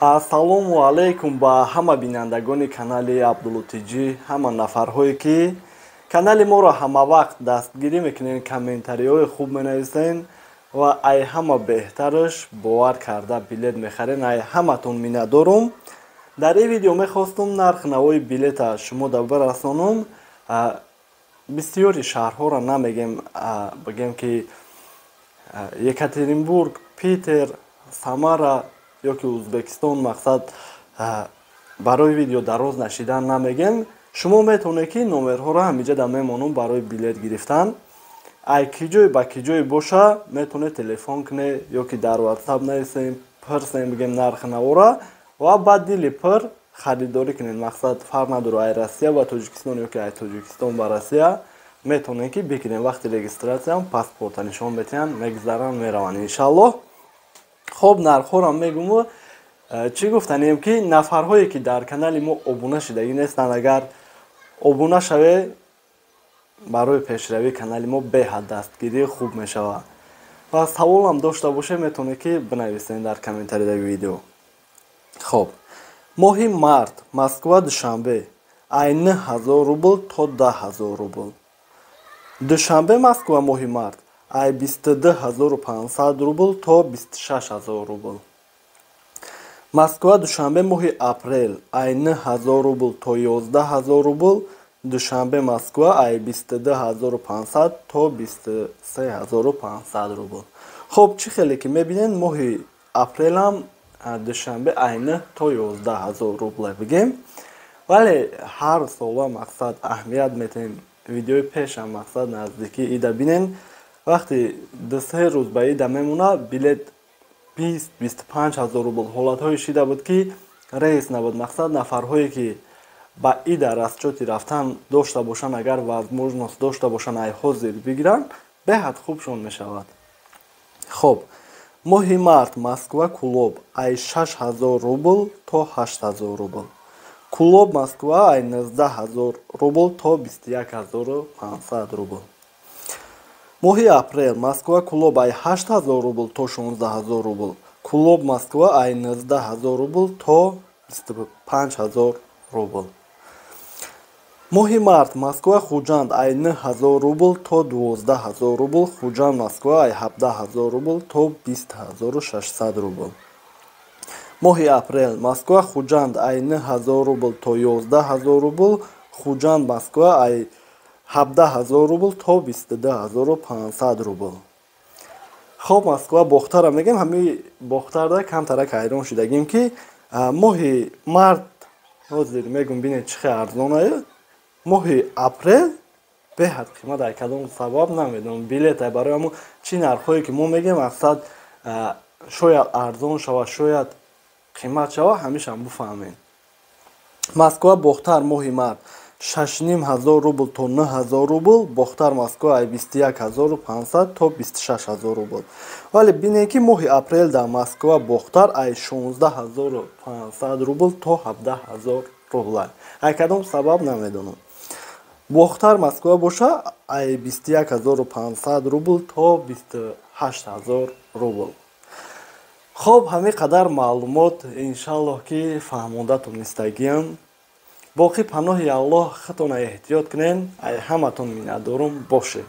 Ассалому алайкум ба ҳама бинандагони канали Абдулло ТЖ, ҳама нафарҳое, ки канали моро ҳамавақт дастгирӣ мекунед, комментариҳои хуб менависен ва ай ҳама беҳтараш бовар карда билет мехарен. Ай ҳаматон миннатдорум. Дар ин видео мехостум нарх навои билета шумо да бирасонум. Бисёри шаҳрҳоро намегем, бигем ки Екатеринбург, Питер, Самара ё ки Узбекистон. Мақсад, барои видео дароз нашидан намегем. Шумо метавонед, ки номерҳоро ҳамиҷа да мемонум. Барои билет гирифтан ай ки ҷой ба ки ҷой боша, метавонед телефон кунед ё ки дар Ватсап нависем, пирсем, бигем нархи навора ва ба дили пир харидорӣ кунед. Мақсад, фарқ надорад, ай Россия ба Тоҷикистон ё ки ай Тоҷикистон ба Россия метавонед, ки бигирем. Вақти регистратсиям паспорта нишон метиҳанд, мегузаранд, мераванд, иншаллоҳ. Хоб, нархҳоро мегуму чӣ гуфтанем, ки нафарҳое, ки дар канали мо обуна шудагӣ нестанд, агар обуна шаве, барои пешравии канали мо беҳад дастгирӣ хуб мешавад. Ва саволам дошта боше, метавонед, ки бинависед дар комментарияи видео. Хоб, моҳи март Москва Душанбе ай 9000 рубл то 10 000 рубл, Душанбе Москва моҳи март ай 22 500 рубл то 26 000 рубл, Москва Душанбе моҳи апрел ай 9000 рубл то 11 000 рубл, Душанбе Москва ай 22 500 то 23 500 рубл. Хоб, чӣ хеле ки мебинед, моҳи апрелам Душанбе ай 9 то 11 000 рубле бигем. Вале ҳар сола, мақсад, аҳамият метаҳем. Видеои пешам, мақсад, наздикии ида бинен, вақти 2-3 рӯз ба ида мемонад, билет 20-25 ҳазор рубл ҳолатҳое шида буд, ки рейс набуд. Мақсад, нафарҳое, ки ба ида расчёти рафтан дошта бошанд, агар возможность дошта бошанд, ай ҳозир бигиранд, беҳад хубшон мешавад. Хоб, моҳи март Москва Кулоб ай 6000 рубл то 8000 рубл, Кулоб Москва ай 19 000 рубл то 21 500 рубл. Моҳи апрел Москва Кулоб ай 8000 рубл то 16 000 рубл, Кулоб Москва ай 19 000 рубл то 25 000 рубл. Моҳи март Москва Хуҷанд ай 9000 рубл то 12 000 рубл, Хуҷанд Москва ай 17 000 рубл то 20 600 рубл. Моҳи апрел Москва Хуҷанд ай 9000 рубл то 11 000 рубл, Хуҷанд Москва ай 17 000 рубл то 22 500 рубл. Хоб, Москва Бохтара мегем. Ҳами Бохтарда камтарак ҳайрон шудагим, ки моҳи март, ҳозир мегум, бинед, чӣ хел арзонае, моҳи апрел беҳад қимат. Ай кадом сабаб, намедонам. Билет ай барои ҳамо чӣ нархҳое, ки мо мегем, мақсад, шояд арзон шавад, шояд қимат шавад, ҳамешам буфаҳмед. Москва Бохтар моҳи март 6500 рубл то 9000 рубл, Бохтар Москва ай 21 500 то 26 000 рубл. Вале бинед, ки моҳи апрел дар Москва Бохтар ай 16 500 рубл то 17 000 рубл. Ай кадом сабаб, намедонам. Бохтар Москва боша, ай 21 500 рубл то 28 000 рубл. Хоб, ҳамин қадар маълумот, иншаллоҳ, ки фаҳмонда тонистагиам. Боқӣ паноҳи Аллоҳ, худтона эҳтиёт кунен. Ай ҳаматон миннатдорум, боше.